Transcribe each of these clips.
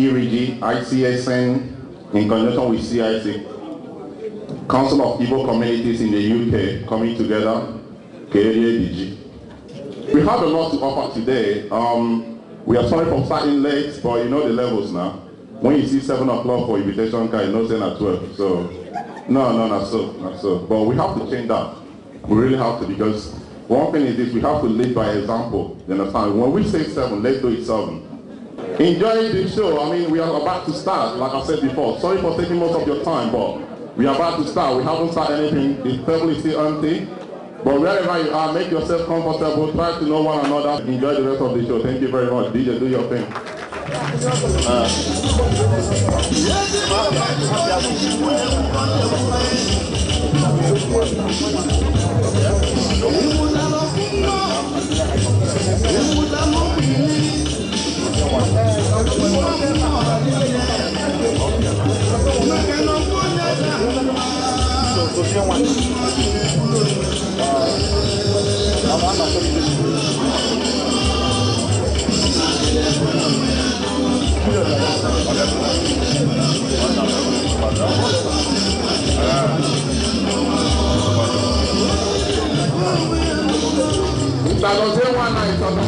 Iriji, ICSN, in conjunction with CIC, Council of Igbo Communities in the UK, coming together, KDG. We have a lot to offer today. We are sorry for starting late, but you know the levels now. When you see 7 o'clock for invitation card, you know 10 at 12. So, no, not so. But we have to change that. We really have to, because one thing is this, we have to lead by example. You understand? When we say 7, let's do it 7. Enjoy the show. I mean, we are about to start, like I said before. Sorry for taking most of your time, but we are about to start. We haven't started anything. The table is still empty. But wherever you are, make yourself comfortable. Try to know one another. Enjoy the rest of the show. Thank you very much. DJ, do your thing.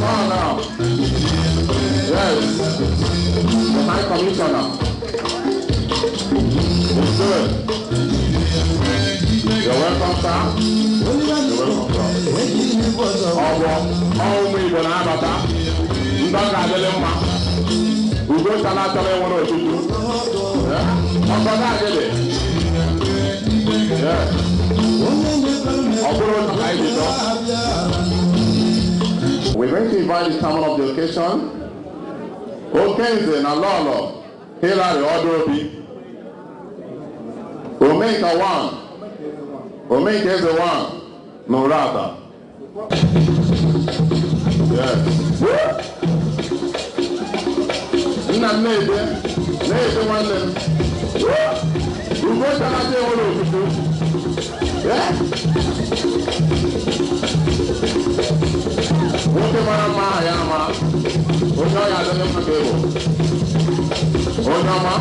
Now. Yes, the High Commissioner. It's good. You're welcome, sir. You're welcome, sir. Ọmọ Igbo na-abata. Ndị ọ ga-adịlị mma. Ugo chala achọrọ ịnwere otutu. Ọkọ ga-adịlị. Ọ bụrụ otu ka anyị ji chọọ. We're going to invite the chairman of the occasion, Okenze na Lolo, Hilary Odobi, Omenka 1, Omenka Eze 1, Norata. Yes. Nna Nnede, Nnede nwanne m. Ugo Chalate nwere otutu. Yes. Nwoke mara mma aha ya ama, onye ọ ga-adị mma ka ịbụ. Onye ọma.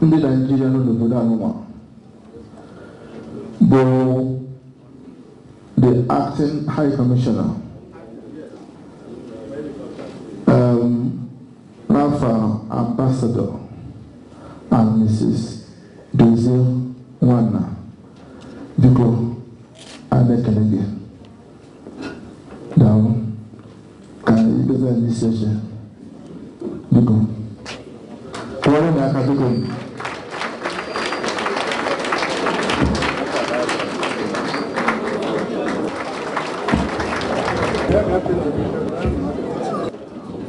Ndị Naijiria nọ n'obodo anụnwa bụ the acting high commissioner Rafa Ambassador and Mrs. Dozie Nwanna, biko a na-ekele gị daalụ ka ikpezi anyị isi eche biko kụọrọ m aka biko.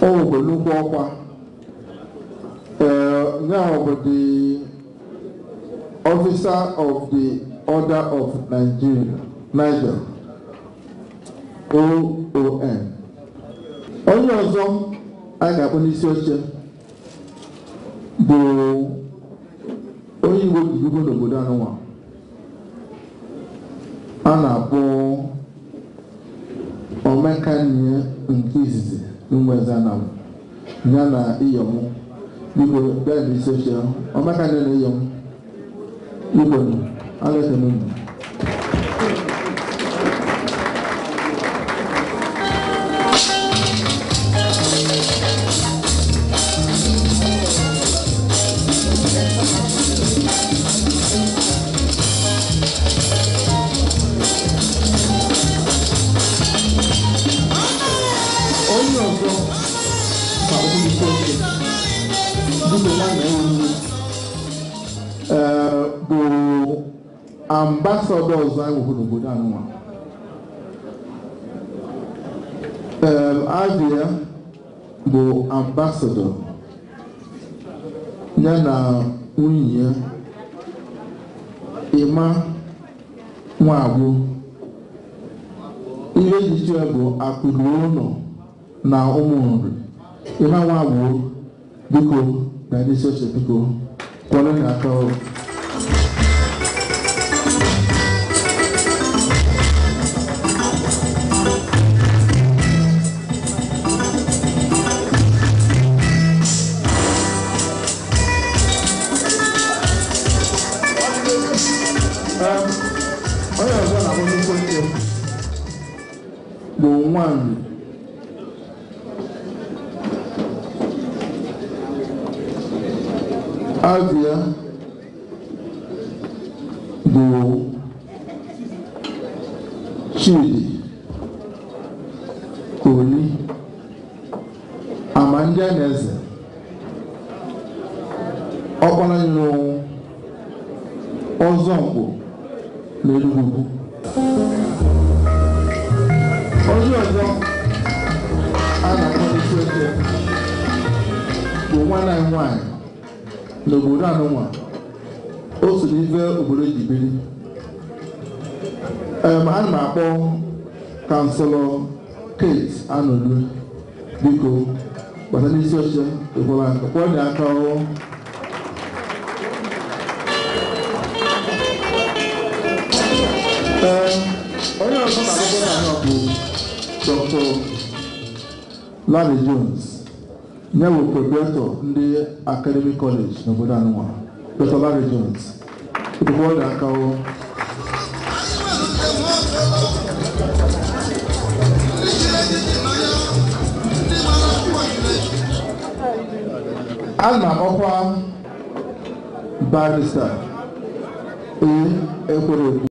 O nwekwa nnukwu ọkwa now bụ the officer of the Order of Nigeria, Niger, OON. Onye ọzọ a ga-akpọ n'isi oche bụ onye Igbo bibigo n'obodo anụnwa a na-akpọ Omekannaya nke izizi n'Ụmụeze Anam, ya na Iyom. Biko bịa n'isi oche, Omekannaya na Iyom, biko alekene unu. Biko nwanne unu bụ ambassador ọzọ anyị nwere n'obodo anụnwa. Abia bụ ambassador ya na nwunye ya Emma Nwagbo. Ihe ejiji ya bụ akụrụ ụlọ na ụmụ nri. Emma Nwagbo, biko na ndị socha biko kwọrọ na aka. Onye ọzọ na-akpọ nnukwu oche bụ nwaanyị Abia bụ Chidi Oli Amandịanaeze ọkpara nyere ọzọ mkpụ na Enugu. Onye ọzọ a na-akpọ n'isi oche bụ nwanne anyị nwaanyị n'obodo anụnwa, otu n'ife obodo ji biri. Ana m akpọ Councillor Kate Anolu, biko gbata n'isi oche kwọrọ aka ọrụ. Onye ọzọ na-akpọkọ na ahụ bụ Dr. Larry Jones, ya bụ proprietor ndị Academy College n'obodo anụnwa. Dr. Larry Jones, kwọrọ aka ọrụ. A na-akpọkwa Barrister A. Ekwerekwu.